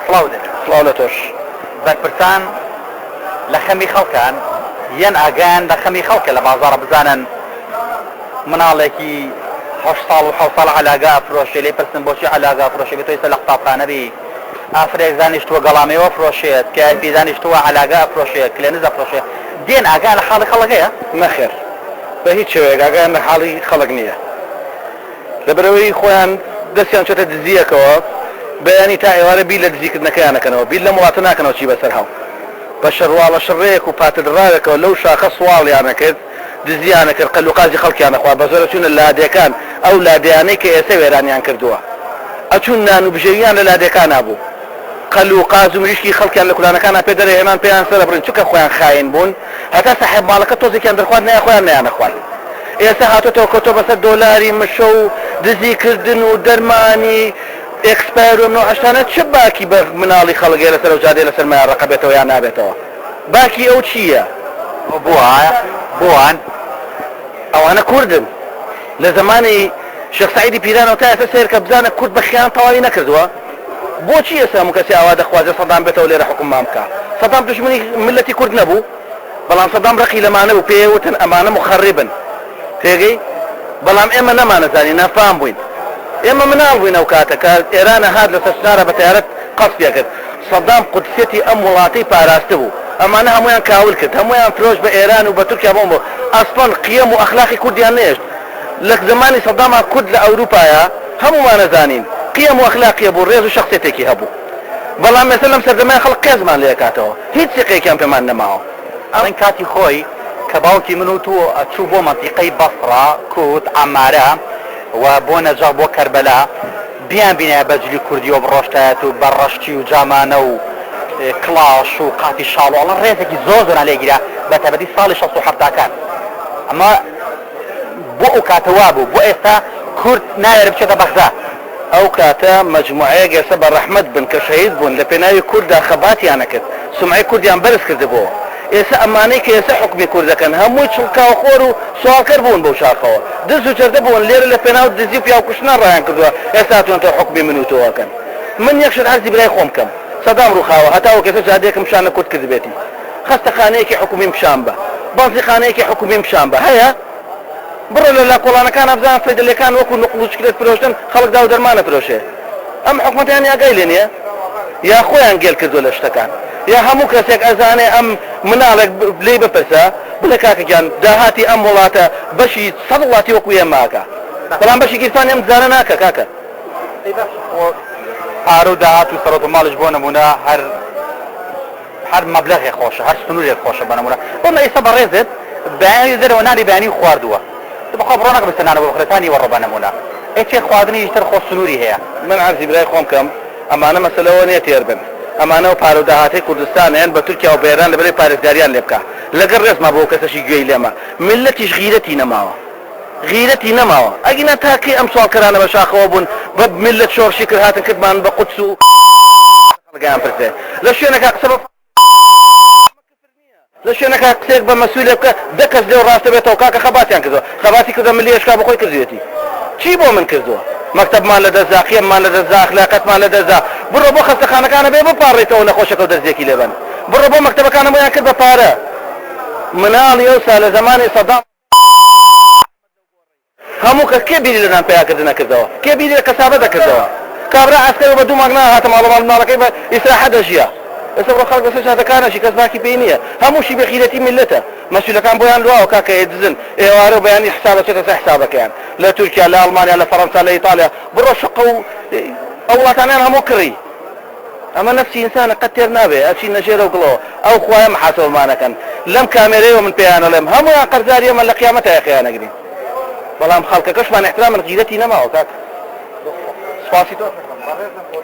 سڵاو لێ. سڵاو لە تۆش. بەرپرسان لە خەمی خەڵکان یەن ئاگایان لە خەمی خەڵکە لە بازاڕە بزانن مناڵێکی هەشت ساڵ و حەوت ساڵ عەلاگە ئەفرۆشێ لێی پرسن بۆچی عەلاگە ئەفرۆشێ بێ تۆ ئیستا لە قوتابخانە بی ئافرێک دانیشتووە گەڵامێوە ئەفرۆشێت پیاوێکی دانیشتووە عەلاگە ئەفرۆشێ کلێنز ئەفرۆشێ دێن ئاگایان لە حاڵی خەڵک هەیە؟ نەخێر بە هیچ شێوەیەک ئاگایان لە حاڵی خەڵک نییە. لەبەرئەوەی خۆیان دەستیان چۆتە دزییەکەوە، بەیانی تا ئێوارە بیر لە دزیکردنەکەیان ئەکەنەوە، بیر لەم وڵاتە ناکەنەوە چی بەسەر هاو. بە شەرواڵە شڕێک و پاتە دڕاوێکەوە لەو شاخە سواڵیان ئەکرد، دزییان ئەکرد، قەلوقازی خەڵکیان ئەخوارد، بە زۆر ئەچوونە لادێکان، ئەو لادێیانەی کە ئێسە وێرانیان کردووە. ئەچوون نان و بژێوییان لە لادێکانا بوو. قەل و قاز و مریشکی خەڵکیان لە کولانەکانا پێ دەرئەهێنان، پێیان سەرئەبڕین، چونکە خۆیان خاین بوون، هەتا ساحێب ماڵەکە تۆزێکیان دەرخوارد نایە خۆیان نەیانەخوارد. ئێستا هاتۆتەوە کەوتوە بەسەر دۆلاری مشە و دزی کردن و دەرمانی expire و ئەم نەوعە شتانە چ باکی بە مناڵی خەڵک هەیە لەسەر ئەو جادەیە لەسەر مایە ڕەقە بێتەوە یان نابێتەوە باکی ئەو چی یە؟ ئەوە بۆ بۆوان؟ ئەوانە کوردن لە زەمانی شێخ سەعیدی پیرانەوە تا ئێستا سەیرکە بزانە کورد بە خیانەت تەواوی نەکردوە بۆچی ئێستا هەموو کەسێ ئاوا دەخوازێ سەدام بێتەوە لێرە حوکممان بکا سەدام دوژمنی میللەتی کورد نەبوو؟ بەڵام سەدام ڕقی لەمانە بوو پێی وتن ئەمانە موخەڕیبن تێگەی بەڵام ئێمە نەمانەزانی نەفام بووین ئێمە مناڵ بووین ئەو کاتە کە ئێرانە هات لەسەر چنارە بە تەیارەت قەسفی ئەکرد سەدام قودسیەتی ئەم وڵاتەی پاراستبوو ئەمانە هەموویان کاول کرد هەموویان فرۆشت بە ئێران و بە تورکیا بۆم بۆ ئەسڵەن قیەم و ئەخلاقی کوردیان نەهێشت لە زەمانی سەداما کورد لە ئەوروپایە هەموومان ئەزانین قیەم و ئەخلاقی هەبوو ڕێز و شەخسیەتێکی هەبوو بەڵام ئێستا لەم سەردەمەیا خەڵک قێزمان لێ ئەکاتەوە هیچ سیقەیەکیان پێمان نەماوە. ئەڵێن کاتی خۆی کە باوکی من و تۆ ئەچوو بۆ مەنتیقەی بەسڕە، کوت، عەمارە و بۆ نەجەف بۆ کەربەلا بیان بینایە بە جلی کوردیەوە بڕۆشتایەت و بە ڕەشتی و جامانە و کڵاش و قاپی شاڵ و ئەڵێن ڕێزێکی زۆر زۆریان لێ گیرا بە تایبەتی ساڵی شەست و حەفتاکان ئەمە بۆ ئەو کاتە وابوو بۆ ئێستا کورد ناوێرێ بچێتە بەغدا. ئەو کاتە مەجموعەیەک ئێستا بە ڕەحمەت بن کە شەهید بوون لە پێناوی کورددا خەباتیان ئەکرد سومعەی کوردیان بەرز کردبۆوە ئێستا ئەمانەی کە ئێستا حوکمی کورد دەکەن هەمووی چڵکاوخۆر و سواڵکەر بوون بەو شاخەوە دز و جەردە بوون لێرە لە پێناو دزی و پیاو کوشتنا ڕایان کردووە ئێستا هاتوونەتەوە حوکمی من و تۆ ئەکەن من یەک شت عەرزی برای خۆم کەم سەدام ڕووخاوە هەتاوەک ئێستا جادەیەکم پیشان نە کورد کردبێتی خەستەخانەیەکی حکومیم پیشان بە بەنزیخانەیەکی حکومیم پیشان بە هەیە؟ بڕۆ لە لا کۆڵانەکانا بزانە سەیدەلێکان وەکو نوقڵ و چکلێت فرۆشتن خەڵک داو دەرمان ئەفرۆشێ ئەم حکومەتەیان ئاگای لێ نیە یا خۆیان گێل کردوە لە شتەکان یا هەموو کەسێک ئەزانێ ئەم مناڵێک لێی بپرسە بڵێ کاکە گیان داهاتی ئەم وڵاتە بەشی سەد وڵاتی وەکو ئێمە ئەکا بەڵام بەشی گیرفانی ئەم دزانە ناکا کاکە. ئەی باشە خۆ پارە و داهات و سەرۆت و ماڵیش بۆ نمونە هەر هەر مەبلەغێک خۆشە هەر سنورێک خۆشە بە نمونە بۆ من ئیستا بەڕێزت بەیانی دەرەوە نانی بەیانی خواردووە تۆ بەخوا بڕۆ نەکە بچتە نانەوە بخورێ تا نیوەڕۆ بە نمونە ئەی چێ خواردنی تر خۆ سنوری هەیە. من عەرزی برای خۆم کەم ئەمانە مەسەلە ئەوە نیە تێر بن ئەمانە ئەو پارەو داهاتەی کوردستان ئەیەن بە تورکیا و بە ئێران لەبەرەی پارێزگاریان لێ بکا لەگەڵ ڕێزما بۆ ئەو کەسەشی گوێی لێمە میللەتیش غیرەتی نەماوە غیرەتی نەماوە ئەگینا تا کەی ئەم سواڵکەرانە بە شاخەوە بوون بە میللەت شۆڕشی کرد هاتن کردمان بە قودس و خەڵکیان پرسێ لە شوێنەکە قسە بە لە شوێنەکە قسەیەک بە مەسولێ بکە دە کەس لێو ڕاستە بێتەوە کاکە خەباتیان کردووە خەباتی کردووە ملی ئێشکا بە خۆی کردوێتی چی بۆ من کردووە مەکتەبمان لە دەستدا قیەممان لە دەستدا ئەخلاقەتمان لە دەستدا بڕۆ بۆ خەستەخانەکانە بێ بپاڕێیتەوە نەخۆشەکە و دەرزیەکی لێبەن بڕۆ بۆ مەکتەبەکانە بۆیان کرد بە پارە مناڵی ئەوسا لە زەمانی سەدام هەموو کەس کێ بیری لە نان پەیاکردن ئەکردەوە؟ کێ بیری لە کەسابەت ئەکردەوە؟ کابرا عەسکەر بوو بە دوو مانگ نەئەهاتە ماڵەوە ماڵ مناڵەکەی بە ئیسراحەت ئەژیا. ئێستا بڕۆ خەڵک لەسەر جادەکان ئەژی کەس باکی پێی نییە. هەمووشی بێ غیرەتی میللەتە. مەسولەکان بۆیان لواوە کاکە ئێدزن ئێوارە و بەیانی حساب ئەچێتە سەر حسابەکەیان. لە تورکیا، لە ئەڵمانیا، لە فەڕەنسا، لە ئیتاڵیا بڕۆ شوقە و ئەو وڵاتانەیان هەموو کڕی. ئەمە نەفسی ئینسانە قەت تێر نابێ ئەچینە ژێرەو گڵەوە ئەو خوایە محاسەبەمان ئەکەن لەم کامێرەیەوە من پێیان ئەڵێم هەموویان قەرزاری ئێمەن لە قیامەتا یەخەیان ئەگرین بەڵام خەڵکەکەشمان ئیحترامن غیرەتی نەماوە کاکە سوپاسی تۆش ئەکەم بەڕێزم بۆ.